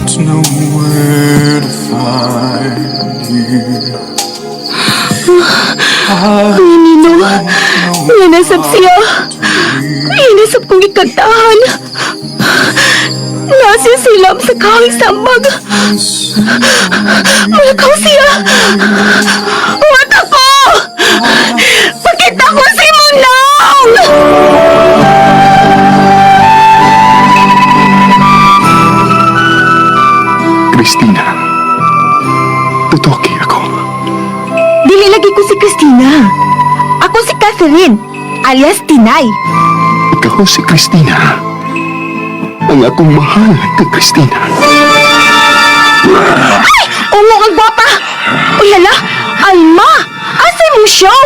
Don't know where to find you. Ay, Nino. Nanasap siya. Ay, nasap kong ikantahan. Nasa silam sa kahig sambag. Malakaw siya. Huwat ako! Pakita ko si Munong! Christina, tutoki ako. Dili lagi ko si Christina. Ako si Catherine, alias Tinay. Ikaw si Christina. Ang akong mahal ka, Christina. Ay! Ungo ang gwapa! Uy, hala! Alma! Asa mong show?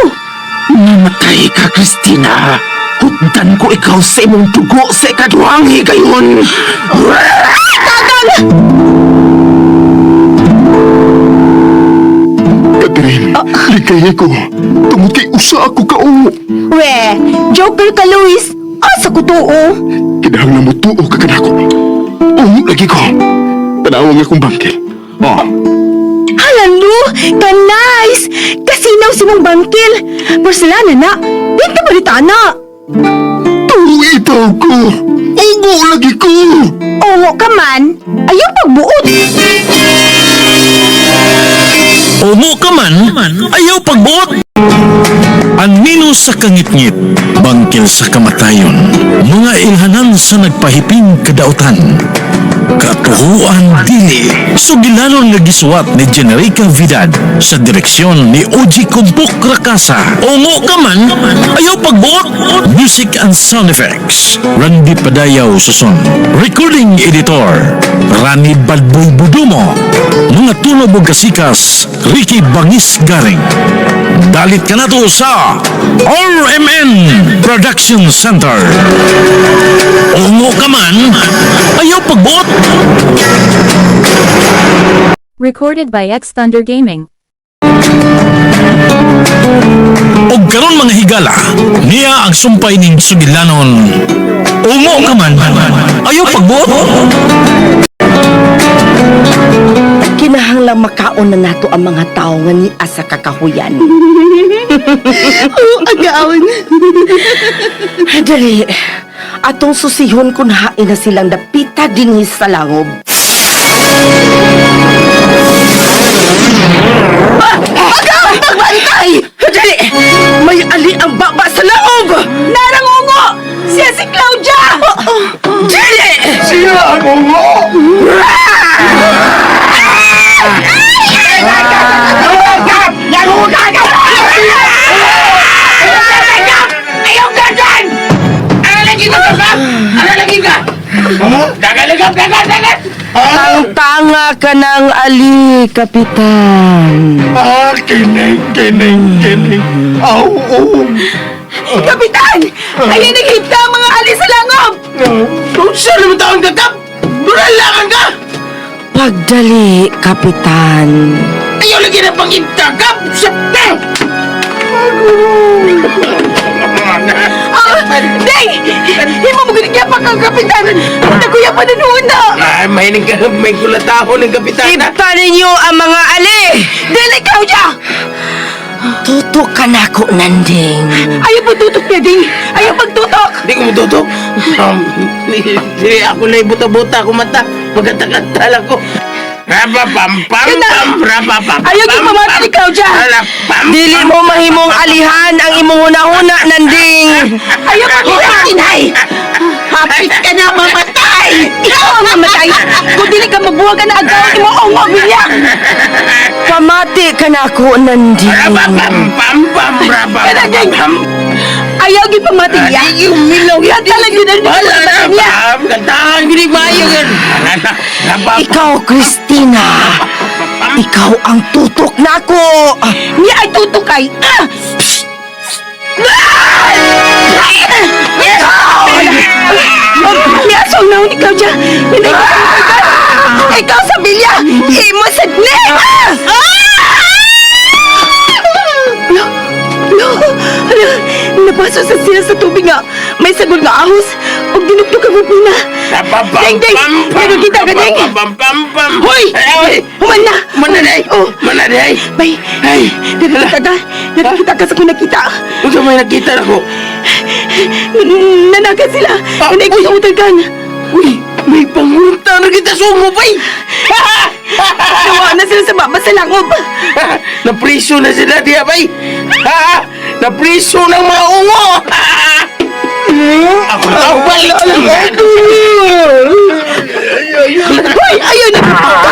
Namatay ka, Christina. Hugdan ko ikaw sa imong dugo sa ikaduhang higayon. Ay, tagang! Catherine, likay ko. Tungod kay usa ako kaungo. We, joker ka, Luis. Asa ko tuo? Kinahanglan mo tuo ka kanako. Ungo lagi ko. Tanawang akong bangkil. Oh, Hala, Lu! Ka-nice! Kasinaw si mong bangkil. Porcelana na. Di ka balita na. Tuo itaw ko. Ungo lagi ko. Ungo ka man, ayaw pagbuot. Ungo ka man, ayaw pagbuot. Anino sa kangitngit, bangkil sa kamatayon, mga ilhanan sa nagpahiping kadautan. Katuhuan dili, sugilanon nga gisuwat ni Generica Vidad sa direksyon ni Oji Kumpok Rakasa. Ungo ka man, ayaw pagbuot. Music and sound effects, Randy Padayaw Suson. Recording editor, Rani Badboy Budumo. Mga tunog ug kasikas, Ricky Bangis Garing. Dalit ka na to sa RMN Production Center. Ungo ka man, ayaw pagbuot. Recorded by X Thunder Gaming. Og karon mga higala, niya ang sumpay ning sugilanon. Ungo ka man, ayaw pagbuot. Kinahanglang makaon na nato ang mga tao nga niya sa kakahuyan. Oo, agaon. Dali, atong susihon kun hain na silang dapita dinhi sa langob. Agaon, pagbantay! Dali, may ali ang baba sa langob! Narangungo! Siya si Claudia! Dali! Siya ang ungo! Ayaw ka dyan! Ano lagi ka ba? Ano lagi ka? Dagan, dagan, dagan! Ang tanga ka ng ali, Kapitan. Ah, kining, kining, kining. Aw, oh. Kapitan! Ayan ang hipta ang mga ali sa langob! Kung saan naman taong gagap? Duralangan ka! Pagdali, Kapitan. Ayaw lagi na pang intagap sa... Ah, Deng! Himo mo ganyan pa kang kapitan! Nakuya pa na noon na! Ay, may, may kulatahon ng kapitan. Ipta ninyo ang mga ali! Dili, Claudia! Tutok ka na ko, Nanding. Ayaw pagtutok niya, Ding! Ayaw pagtutok! Hindi ko mututok. Hindi ako na ibuta-buta ako mata. Magkanta-kanta lang ko. Rapa pam pam pam rapa pam. Ayaw yung pamati ni Claudia! Pam. Dili mo mahimong alihan ang imong hunahuna, Nanding. Ayaw pagtutok, Tinay! Hapit ka na mamatay! Ikaw ang mamatay! Kung dili ka mabuwag ka na agawin mo, ungog niya! Pamati ka na ako, Nanding. Rapa pam pam pam rapa Kana, Ding! pam. Ayaw yung pamati niya! Ay, yung milaw. Kanta lang yun ang Wala na niya! pam. Kantahan gini maayo gan. Rapa Ikaw, Christina. Ikaw ang tutok na ako. Niya ay tutukay! Ah! Niya asong naon ni Claudia! Hindi ko Ikaw sa bilya! Imo sa dne! Lo! Lo! Ano? Napaso sa siya sa tubig nga. May sagol nga ahos. Ug Ginugtog ka bubina. Rapapam, Ding, ding! pam, pam, Nakakita ka, ding! rapapam, pam, pam. Hoy! Ay, oy! Human na! Human na, day! Oh. Human na, day! Bay, Ay! nakakita ka? Nakakita ka sa kung nakita. Unsa may nakita na ko? Nanakan sila. Ah, Nanay ko sa utal kan. Uy! May pangunta na kita sumo, bay! Nawa na sila sa baba sa langob. Napriso na sila diya, bay! Ha? Napriso ng mga ungo! Ako na tao, balik! Hoy, ayun na!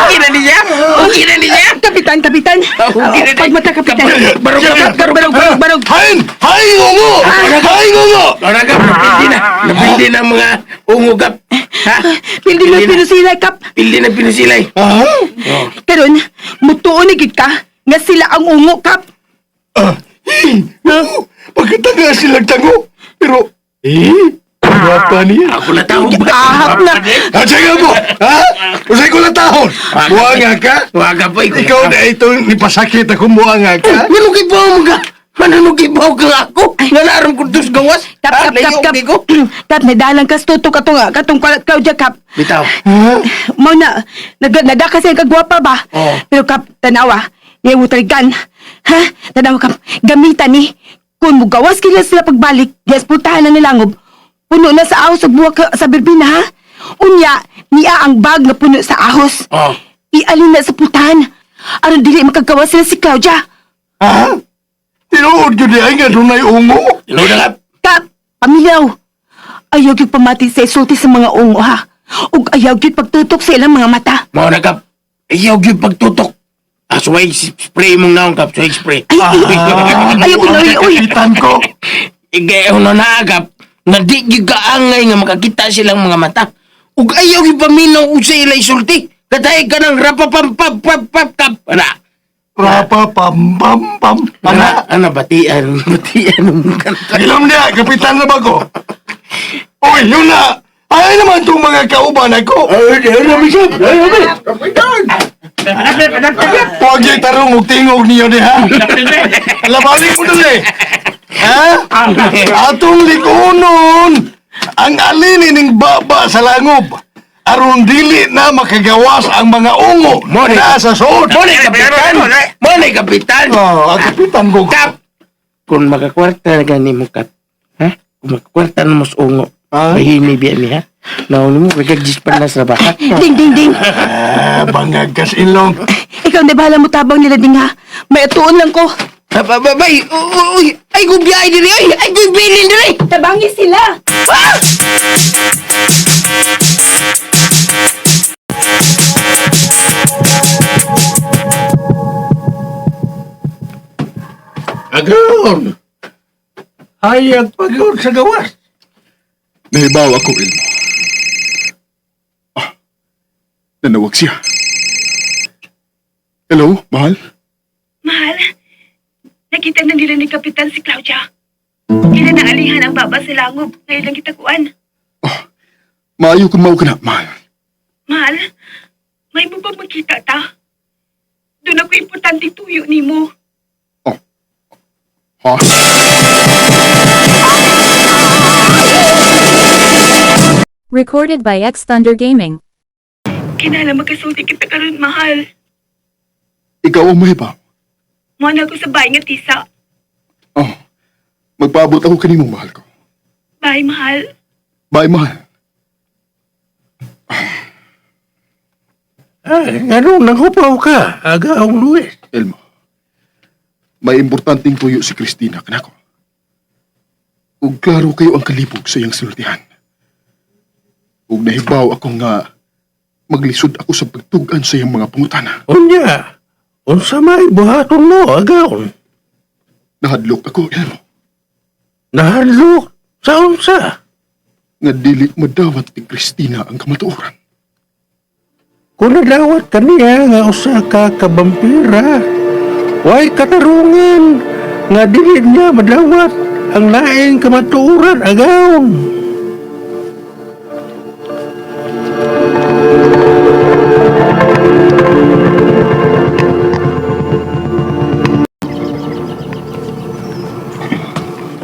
Okay na niya! Okay na niya! Kapitan, kapitan. Okay na Pagmata, kapitan. Barog, barog, Barog, barog, barog, barog. Hain! Hain ungo! Hain ungo! Oraga, napindi na. Napindi na ang mga ungo, Kap. Ha? Pildi na pinusilay, kap. Pildi na pinusilay. Ha? Karon, mutuon ni gid ka nga sila ang ungo, kap. Ah, eh, pagkatanga silang tango. Pero, eh, wapa niya. Ako na tao ba? Ahap na. Ah, sige mo! Ha? Usay ko lang tahon! Muanga ka? Waga pa, Ikaw na ito, nipasakit ako, muanga ka? Manugibaw mo ka! Manugibaw ka ako! Nalaram ko dos gawas! Kap, Ha? kap, kap, kap. Layo, ko. Kap, nadalang kas tuto katong katong Claudia, kap. Bitaw. Mao na, nag nada kasi ang kagwapa ba? Oo. Pero kap, tanawa, ngay water gun. Ha? Tanawa kap, gamitan ni. Kung mugawas kila sila pagbalik, dias putahan na nilangob. Puno na sa ahos ug buwak sa birbina, ha? Unya, niya ang bag nga puno sa ahos. Oh. Ialin na sa putahan. Aron dili makagawas sila si Claudia. Ha? Tinuod yun ay nga dunay ungo? Tinuod na, Kap. Kap, pamilaw. Ayaw gyud pamati sa isulti sa mga ungo, ha? Ug ayaw gyud pagtutok sa ilang mga mata. Mao na, Kap. Ayaw gyud pagtutok. Ah, suway spray mong naong, Kap. Suway spray. Ay, ayaw ko na, uy, uy. Kapitan ko. Igayaw na na, Kap. Nga di gyud kaangay nga makakita silang mga mata. Ug ayaw gyud paminaw og sa ilay sulti. Katay ka ng rapapampapapap, Kap. Ana. Rapa pam pam pam. Ana, ana, batian. Batian ang kanta. Ilom niya, kapitan na ba ko? Uy, yun na! Ay naman itong mga kauban ako! Ay, ay, ay, ay, ay, Kapitan! Huwag yung tarong og tingog niyo ni ha? Labanin mo dali! Ha? Atong likunon! Ang alinin ng baba sa langob! Aron dili na makagawas ang mga ungo More. na sa suod! Muna, kapitan! Muna, kapitan! Oh, ang kapitan ko. Kap! Kung makakwarta na gani mo, Kap. Ha? Kung makakwarta na mo sa ungo, Ah? mahimi biya ni, ha? Nauni mo, kagagdispan na sa baka. Ding, ding, ding. Ah, bangag kas ilong. Ikaw na bahala mo tabang nila ding ha. May atuon lang ko. Bay! Uy! Ay, gubiyay diri! Ay, ay, gubilin diri! Tabangi sila. Ah! Agaw! Hayag pagod sa gawas. Nahibaw ako, Ilmo. Ah, nanawag siya. Hello, mahal? Mahal, nakita na nila ni Kapitan si Claudia. Kila na alihan ang baba sa langob. Ngayon lang kitakuan. Maayo kung mao ka na, mahal. Mahal, may mo bang magkita ta? Doon ako importante tuyo ni mo. Oh. Ha? Recorded by X Thunder Gaming. Kinala magkasulti kita karon, mahal. Ikaw ang mahibaw. Mo na ako sa bahay nga tisa. Oh, magpaabot ako kanimo, mahal ko. Bye, mahal. Bye, mahal. Ay, anong nanghupaw ka, Agaw Luis? Elmo, may importanteng tuyo si Christina kanako. Ug klaro kayo ang kalibog sa iyang sinultihan. Ug nahibaw ako nga maglisod ako sa pagtugan sa iyang mga pangutana. Unya, unsa may buhaton mo, Agaw? Nahadlok ako, Elmo, Nahadlok sa unsa? nga dili madawat ni Christina ang kamatuoran. Kung nadawat kaniya nga usa ka kabampira, way katarungan nga dili niya madawat ang laing kamatuoran, Agaw.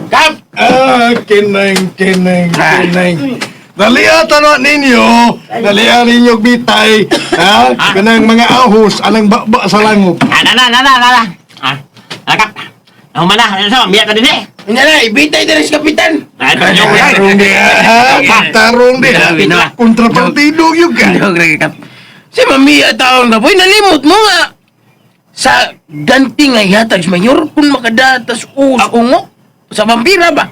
Kap! Ah, kinang, kinang, kinang. Dalia tanaw ninyo, dalia ninyo bitay, ha? Kanang mga ahos anang baba sa langob. Ah, na na na na na. Ah, kap. Nahuman na, ano sa, biya ka din eh. Nga na, ibitay na rin si Kapitan. Ay, tarong di, Tarong di, ha? Tarong di. Kontrapartido yun ka. Si Mamiya taong na, boy, nalimot mo nga. Sa ganti nga ihatag sa mayor, kung makadatas us ungo, sa vampira ba?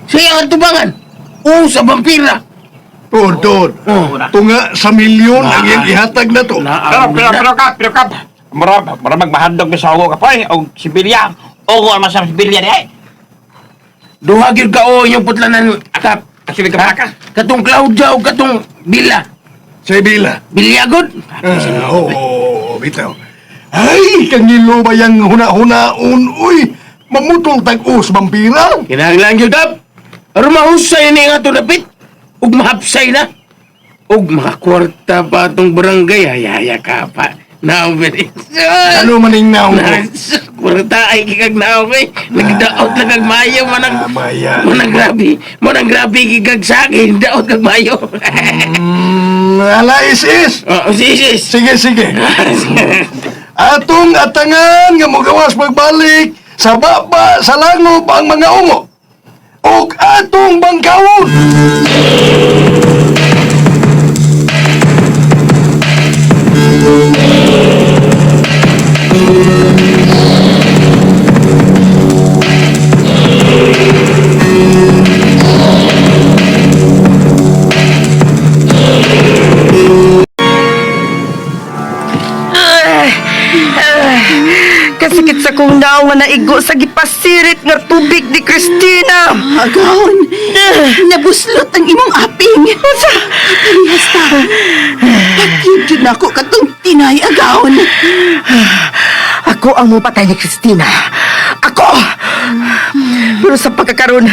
Sa iyang atubangan, o sa vampira. Tuod, tuod. Tunga sa milyon ang iyang ihatag na to. Pero, pero, pero, kap, pero, kap. Mura, mura magmahadlok sa ugo ka pa eh. O Sibilya. Ugo ang masang Sibilya di eh. Duha gyud ka o inyong putlanan, akap. Kasi may ka. Katong Claudia o katong Bila. Sa Bila. Bilyagod? Ah, oo, oo, bitaw. Ay, kangilo ba yung huna-hunaon, uy? Mamutol tag-us, vampira? Kinahanglan gyud kap. Aron mahusay ni nga to dapit. Ug mahapsay na. Ug makakwarta pa atong barangay. Ay, ay, ka pa. Naong bilis. Ano maning naong ko? Kwarta ay kikag naong eh. Nagdaot lang kag mayo. Manang, Ah, maya. manang grabe. Manang grabe kikag sa akin. Daot kag mayo. Ala, is, is. Oh, sis, sis. Sige, sige. Atong atangan nga mogawas pagbalik sa baba sa langob ang mga ungo. Og atong bangkawon. Kasikit sa kong naong nga naigo sa gipasirit nga tubig ni Christina. Agawon, nabuslot ang imong aping. Unsa? Parehas ta. Pagyud jud nako katong tinay agawon. Ako ang mupatay ni Christina. Ako! Pero sa pagkakaroon,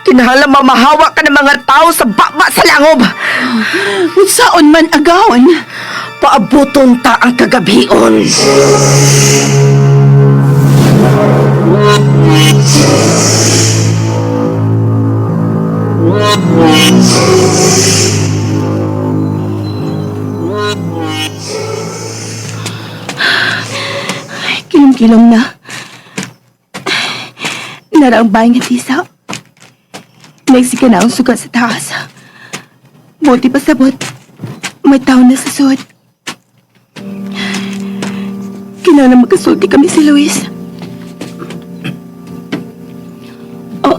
kinahanglan mamahawa ka ng mga tao sa baba sa langob. Unsaon man agawon. Paabuton ta ang kagabion. Kilom-kilom na. Nara ang bahay nga tisa. Nagsika na ang sugat sa taas. Buti pa sabot. May tao na sa sud. Kinahanglan magkasulti kami si Luis. Oh,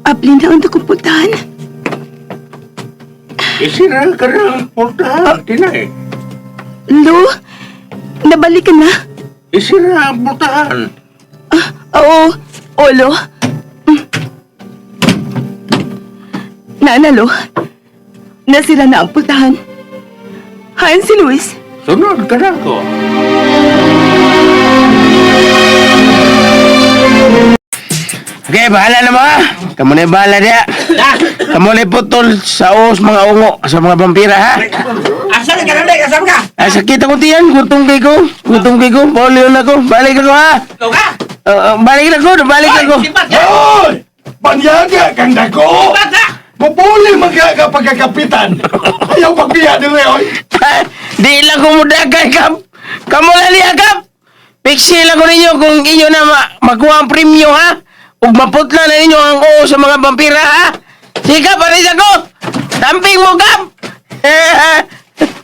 aplin na ang nakumpuntahan. Isira ka ng pultahan, tinay. Lo, nabalik ka na. Isira ang pultahan. Ah, oo, Olo. Nanalo. Nasira na ang pultahan. Hain si Luis. Sunod ka na ko. Okay, bahala na mga. Kamu na yung bahala diya. Kamu na yung putol sa os mga ungo, sa mga vampira ha. Asa ka na, asa ka? Ay, sakit ako tiyan. Gutom kay ko. Gutom kay ko. Paulion ako. Balik ako ha. Ikaw ka? Balik ako. Balik ako. Sipat ka! Hoy! Banyaga kang dako! Sipat ka! Pupuli mga ka pagkakapitan. Ayaw pagbiya nila, oy. Di lang ko mudagay, Kap. Kamu na niya, Kap. Piksi lang ko ninyo kung inyo na makuha ang premyo, ha? Ug maputla na ninyo ang oo sa mga vampira, ha? Sige, Kap, alis ako. Tamping mo, Kap.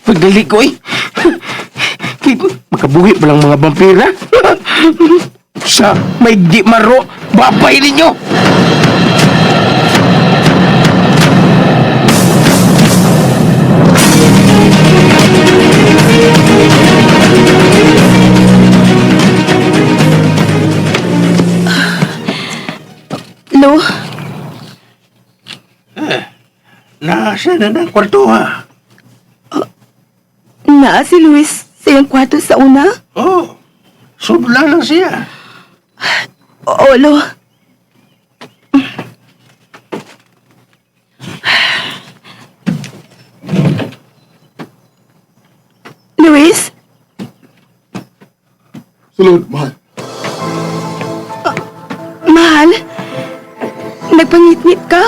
Pagdali ko, eh. Makabuhi pa lang mga vampira. Sa may di maro, babay ninyo. Lo, Nasa na ng kwarto ha. naa si Luis sa iyang kwarto sa una. Oh, sudla lang siya. Olo. Luis? Sulod, mahal. Mahal? Nagpangitngit ka?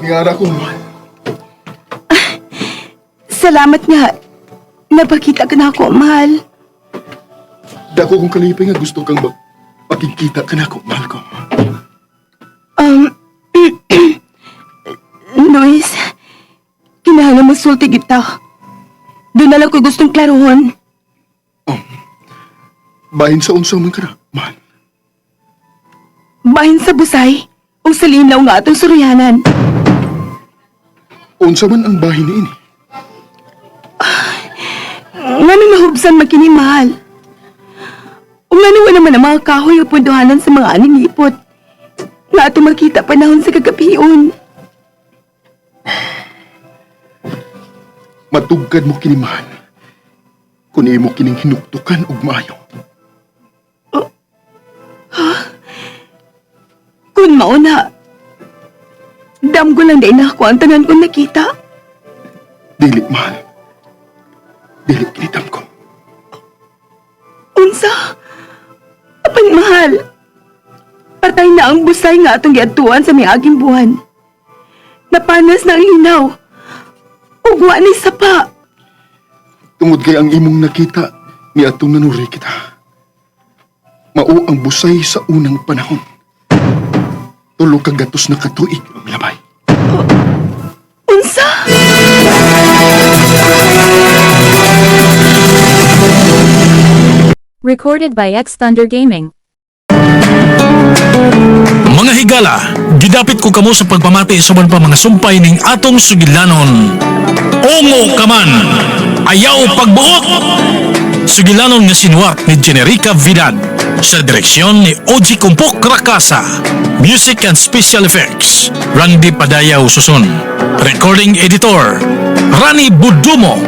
Ningara ko, mahal. Salamat nga. Napakita ka na ako, mahal. Dako kong kalipay nga gusto kang pakikita ka na ako, mahal ko. Luis, kinahanglan magsulti kita. Doon na lang ko gustong klaruhon. Bahin sa unsa man ka na, mahal. Bahin sa busay o sa linaw nga atong suryanan. Unsa man ang bahin niini. Nga nang nahubsan makini, mahal. Umano naman ang mga kahoy o punduhanan sa mga aning ipot. Nga atong makita panahon sa kagabion. Matugkad mo kini, mahal. Kung imo kining hinuktukan og maayo. Kung mauna, damgo lang din ako ang tanan kong nakita. Dili, mahal. Dili kinitam ko. Unsa? Apan mahal. Patay na ang busay nga atong giadtuan sa miaging buwan. Napanas na ang linaw. Ugwa ni sapa. Tungod kay ang imong nakita ni atong nanuri kita. Mao ang busay sa unang panahon. Tulo ka gatos na katuig ang labay. Unsa? Recorded by X Thunder Gaming. Mga higala, gidapit ko kamo sa pagpamati sa uban pa mga sumpay ning atong sugilanon. Ungo ka man, ayaw pagbuot! Sugilanon nga sinuwat ni Generica Vidad sa direksyon ni Oji Kumpok Rakasa. Music and Special Effects, Randy Padayaw Susun. Recording Editor, Rani Budumo.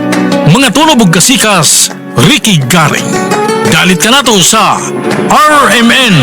Mga tunog ug kasikas, Ricky Garing. Dalit ka nato sa RMN.